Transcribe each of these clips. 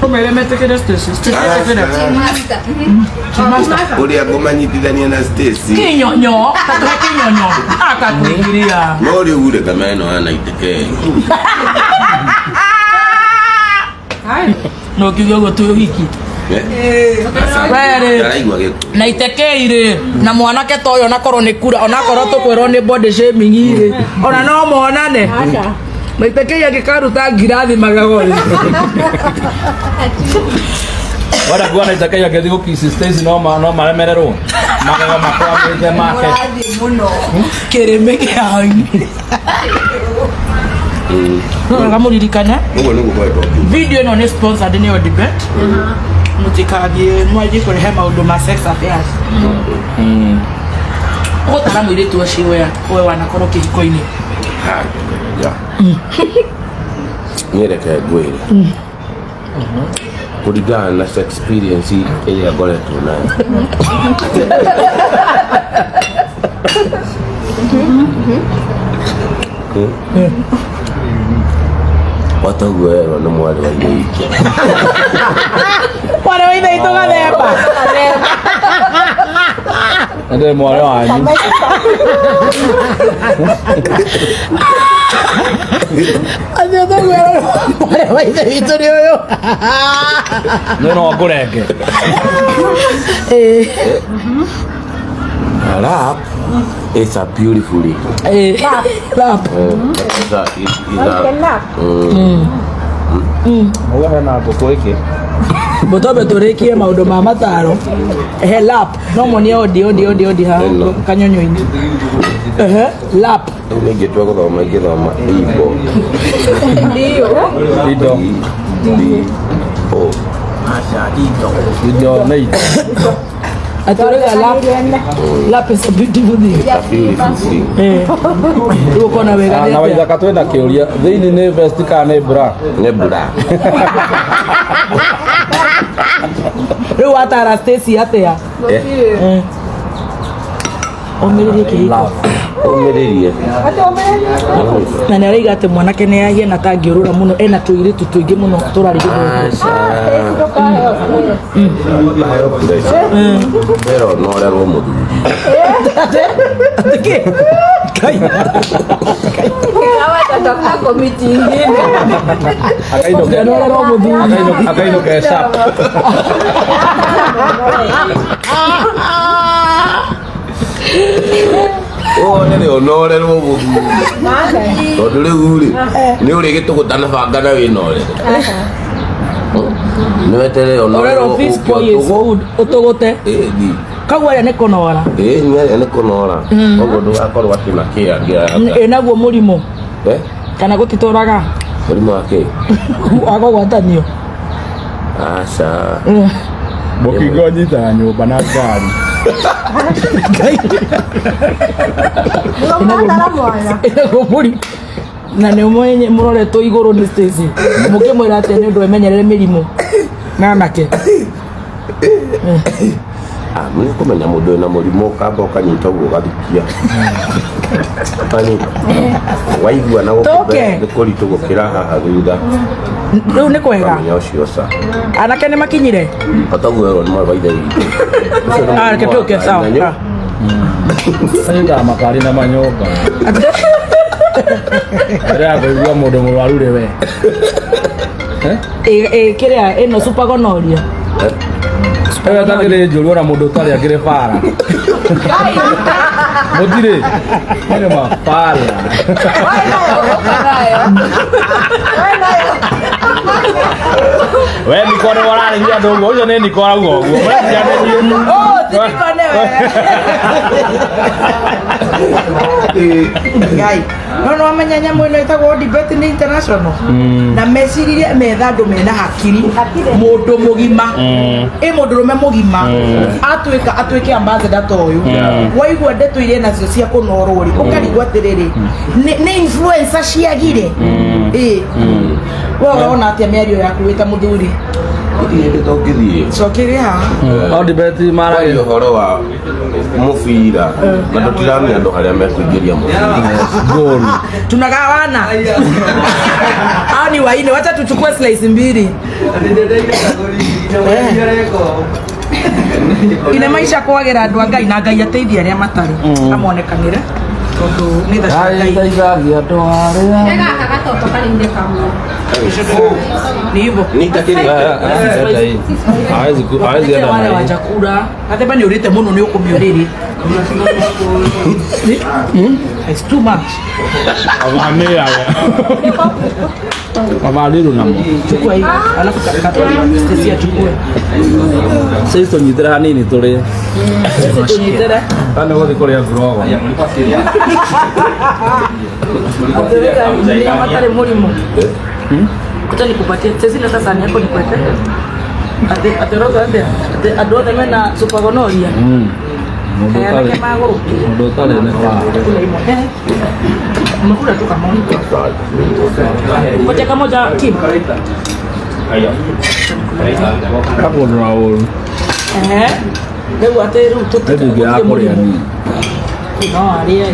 Ũmere metĩkĩre Stacy. Stacy etĩkĩre. Master. Master. Ũrĩa ngũmanyitithania na Stacy. Kĩnyonyo. Tatũhe kĩnyonyo. Akakũingĩria. No rĩu rĩ kamera ĩno ya 90K. No kiuge ũguo twĩ ũhiki. Werĩ. Ndaraigua gĩkũ. Na itekei rĩ na mwanake ta ũyũ onakorwo nĩ kura onakorwo tũkwĩrwo nĩ body shaming rĩ ona no monane na itekei angĩkaruta ngirathi magego rĩ. Wenda kuona itakai angĩthiĩ gũkiss Stacy no ma- no maremererwo magego makwamĩte make. Mũrathiĩ mũno. Kĩrĩmĩ kĩanyu no wega mũririkane. Ũguo nĩguo ngoretwo ngiuga. Video ĩno nĩ sponsored nĩ Odibet, mũtikathiĩ mwanjie kũrehe maũndũ ma sex affairs. Ũgũtara mũirĩtu ũcio we wanakorwo kĩhiko-inĩ. Ha, ya. Niĩ reke ngwĩre kũringana na experience ĩrĩa ngoretwo nayo. Wata ũguo werwo nĩ mwarĩ wa ithe witũ. Mwarĩ wa ithe witũ gathemba. Ndĩ mwarĩ wanyu. Atĩ ũguo mwarĩ wa ithe witũ nĩ ũyũ. Nĩ no ngũrenge. Ĩĩ. Lap is a beautiful Ĩĩ. Lap. It's a, it's, it's a, Lap. Ũguo hena ngũkũ ĩngĩ. Mũtombe tũrĩkie maũndũ ma mataro. Ehe, lap. No monie odi odi odi odi ha Ĩno. kanyonyo-inĩ. Ehe, lap. Rĩu nĩ ingĩtua gũthoma ingĩthoma Igbo. Indo. B O. Indo nĩ indo. Atũrĩga lap. Lap is a beautiful thing. A beautiful thing. Eh. Rĩu ũkona wega Ah, nĩ na atĩa? waithaka twĩna kĩũria thĩinĩ nĩ vest kana nĩ bra? Nĩ mbura. Rĩu watara Stacy atĩa? Eh, Eh. Ũmĩrĩrie kĩhiko. Ũmĩrĩrie. Na nĩ araiga atĩ mwanake nĩ ahie na tangĩũrũra mũno ena tũirĩtu tũingĩ mũno tũrarigithwo. Aca. Ndũkaheo pressure. Mbere ũnorerwo mũthuri. Atĩ Ngai. Hawa watatafuta komiti ingine. Akainũke. Ũnorerwo mũthuri. Akainũke- akainũke sharp. Wone nĩ ũnorerwo mũthuri. Tondũ rĩu rĩ, nĩ ũrĩ gĩtũgũta na banga na wĩna ũrĩrĩ. Nĩ weterere Ũrerwo ũnorerwo fish ũke boy is ũtũgũ. good. Ũtũgũte. Ĩni. Koguo ĩrĩa nĩ kũnora. Ĩĩ nĩ arĩa nĩ kũnora. Koguo ndũgakorwo atĩ na kĩa ngĩa. Ĩnaguo mũrimũ Eh? kana gũtitũraga Mũrimũ wa kĩ? wa kũgwatanio. Aca. Mũkingo nyitaga nyũmba na ngari. Ĩnaguo mũrimũ na nĩ mwenye mũroretwo igũrũ nĩ Stacy mũkĩmwĩra atĩ nĩ ũndũ emenyerere mĩrimũ na anake. Ah, nĩ kũmenya mũndũ wĩna mũrimũ ũkamba ũkanyita ũguo ũgathukia. Ũkanyita. Waigua na gũkũ Tũke. mbere nĩ kũritũ gũkĩra haha thutha. Rĩu nĩ kwega. Ũkamenya ũcio ca. Anake nĩ makinyire. Otaguo werwo nĩ mwarĩ wa ithe witũ. Ũcio nĩ Ah, reke mũrimũ wa tũke sawa. ngari na nyũ- Ah. Anyitaga makari na manyũmba. Mbere ya kũigua mũndũ mũrwaru rĩ we. Ĩ- ĩ, kĩrĩa ĩno super gonorrhea. Ĩyo ĩtakĩrĩ njũru ona mũndũ ũtarĩ akĩrĩ bara. Mũtirĩ. Nĩ mabara. We Niko nĩ wararĩria andũ ũguo, ũcio nĩ Niko arauga ũguo. Mũreciria nĩ niĩ. Oh, ti Niko nĩwe. Ngai. No no amenya nyamũ ĩno ĩtagwo debate nĩ international. Na meciririe metha andũ mena hakiri. Mũndũ mũgima. Ĩ mũndũrũme mũgima. Atuĩka atuĩke ambassador ta ũyũ. Waigua ndeto iria nacio cia kũnorwo rĩ, ũkarigwo atĩrĩrĩ, nĩ influencer ciagire. Ĩ. We ũrona atĩa mĩario yaku wĩ ta mũthuri? Gũtirĩ hĩndĩ tũngĩthiĩ. Cokeria haha. Odibet Kwaria maragia ũhoro wa mũbira na tũtiramenya andũ harĩa mekũingĩria mũbira. Goal. Tunagawana. Hao ni waine, wacha tuchukue slice mbili. Ine maisha kwagera andu a Ngai na Ngai ateithie aria matari amonekanire tondu ni tha cia Ngai. Aiteithagia andũ arĩa Gaka gatoto karĩ kamwe. Ni hivyo. Nitakĩrĩte. Hawezi enda Wale na wa hii. chakula gathemba ni urite muno ni ukumiuriri. It's too much. Avamia. Avaliru namo. Chukua hii alafu kata Stacy achukue. Sisi tũnyitĩre hanini tũrĩe. Sisi tunyitire. Kana gũthiĩ kũrĩa ngurogo. Ni matari murimu. Kuta nikupatie. Sisi leta sahani yako nikuweke. Ate ate roza ate ate andũ othe mena supagonoria. Mũndũ Anake ũtarĩ magũrũ. mũndũ ũtarĩ nĩ wa. Kula imwe. Umekula tu kamoja. Ngoja kamoja Kim. Kakũndũra ũru. Eh. Rĩu atĩ rĩu Niĩ ndingĩaga kũrĩa niĩ. No arĩe.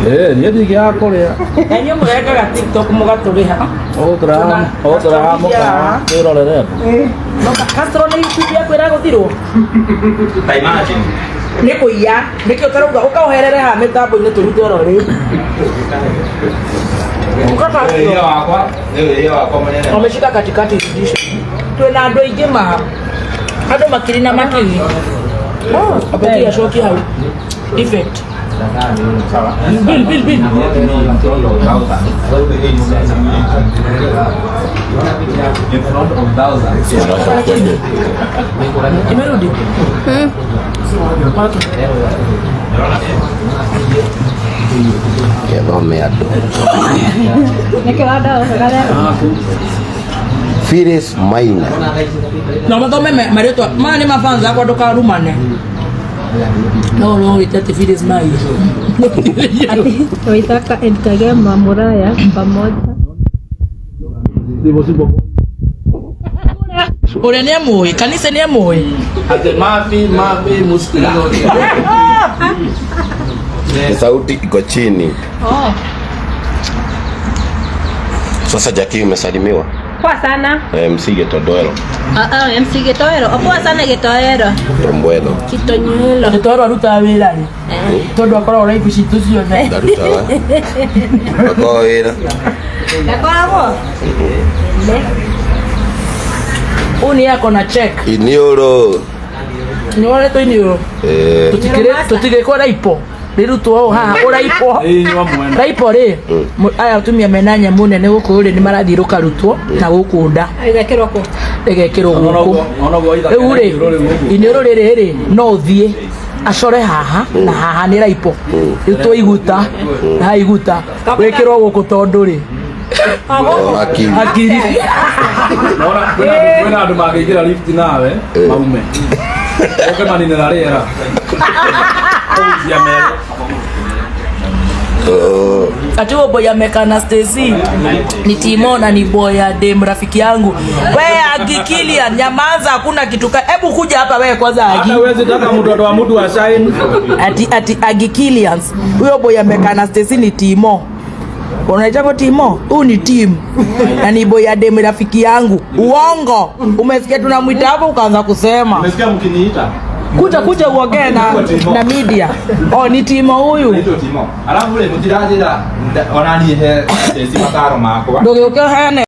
Ĩĩ niĩ ndingĩaga kũrĩa. Na inyuĩ mũrekaga TikTok mũgatũrĩha. Ũgũtũraha mũkawa wĩrorere. No Castro nĩ YouTube yaku ĩragũthirwo. Nĩ kũiya nĩkĩo ũtarauga ũkaũherere haha mĩtambo-inĩ tũrute oro rĩu. Wameshika katikati irudishe. Twĩna andũ aingĩ ma andũ makiri na makiri. Apatia shoki hau. Effect. Bill bill bill. Imerudi. Okay. Gĩthome andũ. Nĩkĩo wanda Phyllis Maina. Na mathome marĩtwa maya nĩ mafanza akwa ndũkarumane. No no wĩte atĩ Phyllis Mai. Waithaka Edgar Gema Muraya pamoja. Ũrĩa nĩ amũĩ, kanitha nĩ amũĩ. Ate mafi mafi muskila. Sauti iko chini. Oh. Sasa Jackie umesalimiwa. Poa sana. MC Gitodoero. Ah, MC Gitoero. Oh, poa sana Gitoero. Tombwelo. Kitonyuelo. Gĩtoero arutaga wĩra rĩ tondũ akoragwo live citũ ciothe. Ndarutaga. Akoragwo wĩra. Gakoragwo. Ũyũ nĩ ako na check. Iniũrũ. Nĩ woretwo iniũrũ. Eh. Tũtigĩkwo raipo rĩrutwo ũũ haha ũraipo raipo rĩ aya atumia mena nyamũ nene gũkũ rĩ nĩ marathiĩ rũkarutwo na gũkũ nda Ĩgekĩrwo kũ? rĩgekĩrwo gũkũ rĩu rĩ iniũrũ rĩrĩ rĩ no ũthiĩ acore haha na haha nĩ raipo rĩu twaiguta na iguta wĩkĩrwo gũkũ tondũ rĩ Hakiri. hakiri Kwĩna andũ mangĩingĩra lift nawe maume. Ũke maninĩra rĩera. Kũhutia mere. Oh. Ati huyo boy amekaa na Stacy ni Timo na ni boy ya dem rafiki yangu. We Agikilia nyamaza, hakuna kitu ka. Hebu kuja hapa wewe kwanza Agi. Hata huwezi taka mtoto wa mtu ashine. Ati ati Agikilians. Huyo boy amekaa na Stacy ni Timo. Unaitwa Timo? Huyu ni team. Na ni boy ya dem rafiki yangu. Uongo. Umesikia tunamwita hapo ukaanza kusema. Umesikia mkiniita? Kuja kuja uongee na media. Oh, ni Timo huyu. Ndio Timo. Alafu ule mutiranjira onanie he Stacy mataro makwa. Ndũgĩũke ũheane.